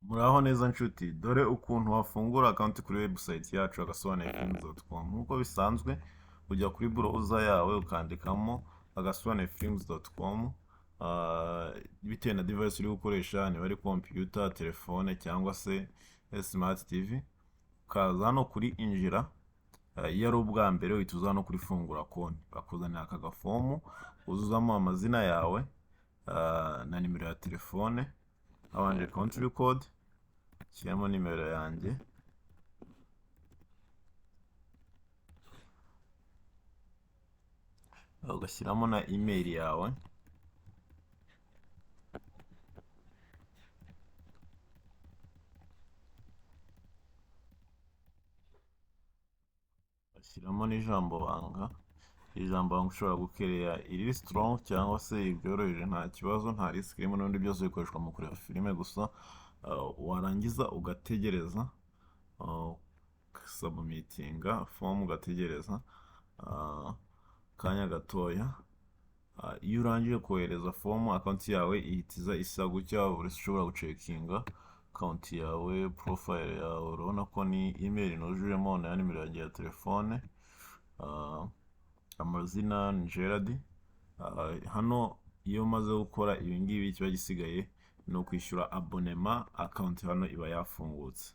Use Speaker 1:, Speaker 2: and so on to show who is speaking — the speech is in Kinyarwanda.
Speaker 1: Muraho neza nshuti, dore ukuntu wafungura account kuri website yacu agasobanuyefilms.com. Nk'uko bisanzwe ujya kuri browser yawe ukandikamo agasobanuyefilms.com, bitewe na device uri gukoresha, niba ari computer, telefone cyangwa se smart TV, ukaza hano kuri injira. Iyo ari ubwa mbere uhita uza hano kuri fungura konti, bakuzanira aka gafomu uzuzamo amazina yawe na nimero ya telefone, habanje country code, shyiramo nimero yanjye, ugashyiramo na email yawe, ugashyiramo n'ijambo banga. Ijambo banga ushobora gukereya iri strong cyangwa se ibyoroheje, nta kibazo, nta risk irimo, n'ubundi byose bikoreshwa mu kureba filime gusa. Warangiza ugategereza, submittinga form, ugategereza akanya gatoya. Iyo urangije kohereza form, account yawe ihita iza isa gutya. Buri ushobora gucheckinga account yawe, profile yawe, urabona ko ni email nujujemo na nimero yanjye ya telefone, amazina ni Gerard. Hano iyo umaze gukora ibi ngibi, kiba gisigaye ni ukwishyura abonnement, account hano iba yafungutse.